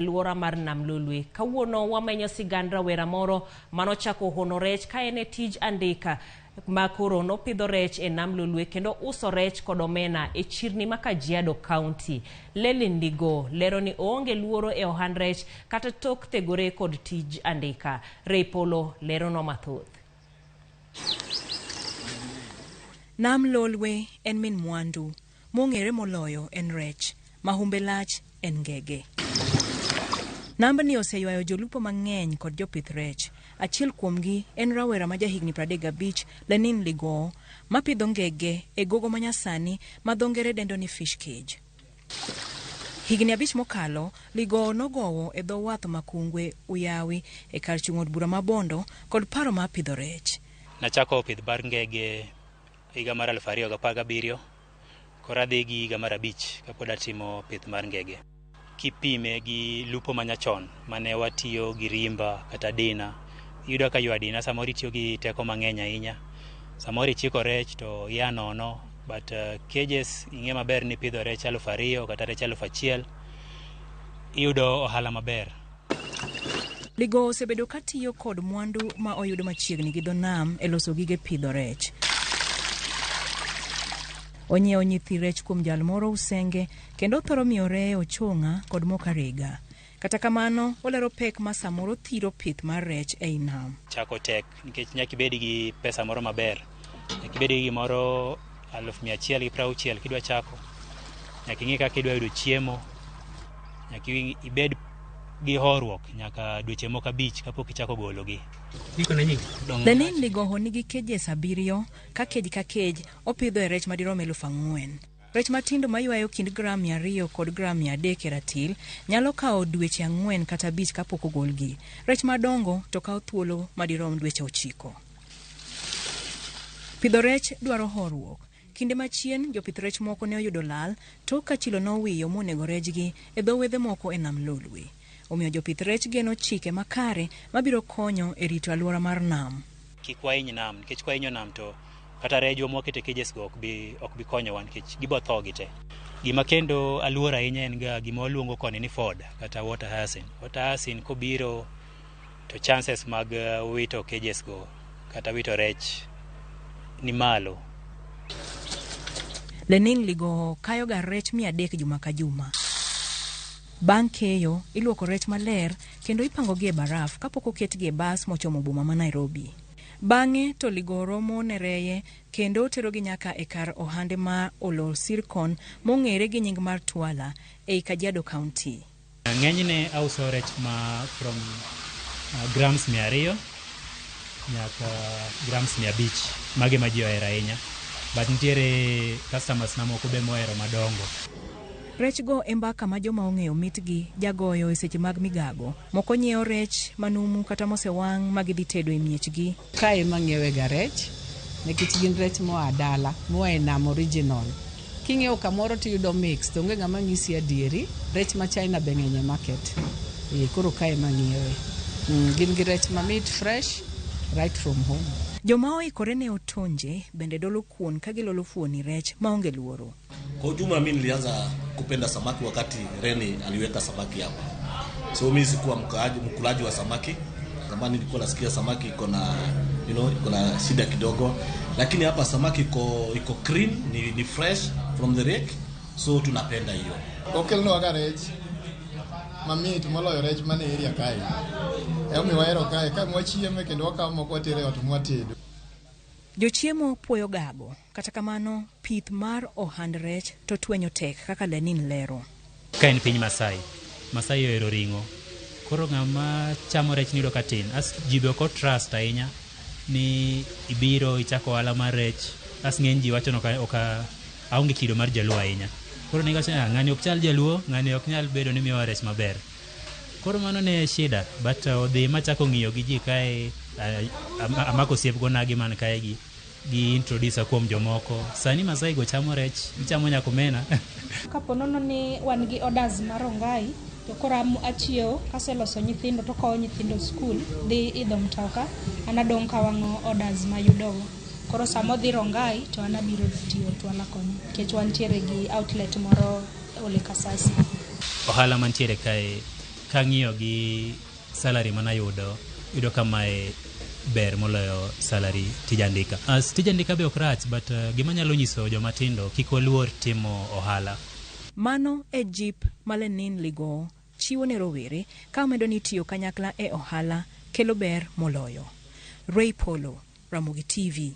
Alwora mar Nam Lolwe. Kawuono wamenyo sigand rawera moro manochako hono rech ka en e tij andika ma koro nopidho rech e Nam Lolwe kendo uso rech kod omena e chirni ma Kajiado County. Lelin Ligo lero ni oonge luoro e ohand rech kata tok thegore kod tij andika. Ray Polo leronwa mathoth. Nam Lolwe en min mwandu. Mong'ere moloyo en rech, ma humbe lach en ngege. Nambni oseywayo jolupo mang'eny kod jopith rech. Achiel kuomgi en rawera ma jahigni 35 Lenin Ligoo ma pidho ngege e gogo manyasani ma dho ngere dendo ni fish cage. Higni 5 mokalo, Ligoo nogowo e dho wath ma Kungwe Uyawi e kar chung' od bura ma Bondo kod paro mar pidho rech. Nachako pith mar ngege higa mar 2017, koro adhi gi higa mar 5 kapod atimo pith mar ngege. Kipime gi lupo manyachon mane watiyo gi rimba kata dina, iyudo ka ywa dina samoro itiyo gi teko mang'eny ahinya, samoro ichiko rech to ya nono, but cages ing'e maber ni pidho rech 2000 kata rech 1000 iyudo ohala maber. Ligo osebedo ka tiyo kod mwandu ma oyud machiegni gi dho nam e loso gige pidho rech. Onyiewo nyithi rech kuom jal moro Usenge kendo othoro miyo reye ochong'a kod mok arega. Kata kamano, olero pek ma samoro thiro pith mar rech ei nam. Chako tek nikech nyaka ibed gi pesa moro maber. Nyaka ibed gi gimoro 160,000 kidwa chako. Nyaka ing'e kaka idwa yudo chiemo. Nyaka ibed gi horuok nyaka dweche moko 5 kapok ichako gologi. Lenin Ligoho nigi cages 7 ka cage ka cage opidho e rech madirom 4,000. Rech matindo maywayo kind gram 200 kod gram 300 e ratil nyalo kawo dweche 4 kata 5 kapok ogolgi. Rech madongo to kawo thuolo madirom dweche 9. Pidho rech dwaro horuok. Kinde machien jopith rech moko ne oyudo lal tok ka chilo nowiyo monego rechgi e dho wedhe moko e Nam Lolwe. Omiyo jopith rech geno chike makare mabiro konyo e rito alwora mar nam. Kik wahiny nam, nikech kwahinyo nam to kata rejwa mwaketo e cages go ok bi konyowa nikech gibo tho gi te. Gima kendo aluoro ahinya en ga gima waluongo koni ni ford kata water hyacinth. Water hyacinth kobiro to chances mag wito cages go kata wito rech ni malo. Lenin Ligoho kayo ga rech 300 juma ka juma. Bang' keyo, iluoko rech maler kendo ipangogi e baraf kapok oketgi e bas mochomo boma ma Nairobi. Bang'e to Ligoho romo ne reye kendo oterogi nyaka e kar ohande ma Olosirkon mong'ere gi nying mar Twala ei Kajiado County. Ng'enyne auso rech ma from grams 200 nyaka grams 500, mage ma ji ohero ahinya, but nitiere customers na moko be mohero madongo. Rechgo e mbaka ma joma ong'eyo mitgi jagoyo e seche mag migago. Moko nyiewo rech manumu kata mosewang' ma gidhi tedo e miechgi. Kae ema ng'iewe ga rech nikech gin rech moa dala, moa e nam original. King'iewo kamoro tiyudo mix to onge ng'ama ng'isi adieri, rech ma China be ng'eny e market. Koro kae ema ng'iewe. Gin gi rech mamit fresh right from home. Joma oikore ne otonje bende dolo kuon ka gilolo fuoni rech maonge luoro. Kwa ujumla mimi nilianza kupenda samaki wakati Reni aliweka samaki hapa. So mimi sikuwa mkulaji wa samaki. Zamani nilikuwa nasikia samaki iko na, iko na shida kidogo. Lakini hapa samaki iko clean, ni fresh from the lake. So tunapenda hiyo. Okelnwa ga rech mamit moloyo rech mane area kae. Emomiyo wahero kae, ka mwachieme kendo wakawo moko watere ot mwatedo. Jochiemo puoyo gago, kata kamano pith mar ohand rech to twenyo tek kaka Lenin lero. Ka en piny Masai, Masai ohero ring'o. Koro ng'ama chamo rech niyudo ka tin. As ji be ok trust ahinya ni ibiro ichako ohala mar rech. As ng'eny ji wacho ni ok aonge kido mar jaluo ahinya. Koro ne giwacho ni ng'ani ok chal jaluo, ng'ani ok nyal bedo ni miyowa rech maber. Koro mano ne shida, but odhi machako ng'iyo gi ji kae, amako osiep go nagi man kae gi introduce kuom jomoko. Sani Masai go chamo rech, gichamo nyaka omena. Kapo nono ni wan gi orders mar Rongai, to koro achiewo, kaseloso nyithindo to kowo nyithindo skul, dhi idho mtoka, an adong' kawang'o orders mayudogo. Koro sama odhi Rongai to an abiro tiyo Twala koni, nikech wantiere gi outlet moro Ole Kasasi. Ohala mantiere kae Kang'iyo gi salary manayudo, yudo ka mae ber moloyo salary tij andika. As tij andika be ok rach, but gima nyalo nyiso joma tindo, kik waluor timo ohala. Mano e jip ma Lenin Ligo chiwo ne rowere ka omedo ni tiyo kanyakla e ohala kelo ber moloyo. Ray Polo, Ramogi TV.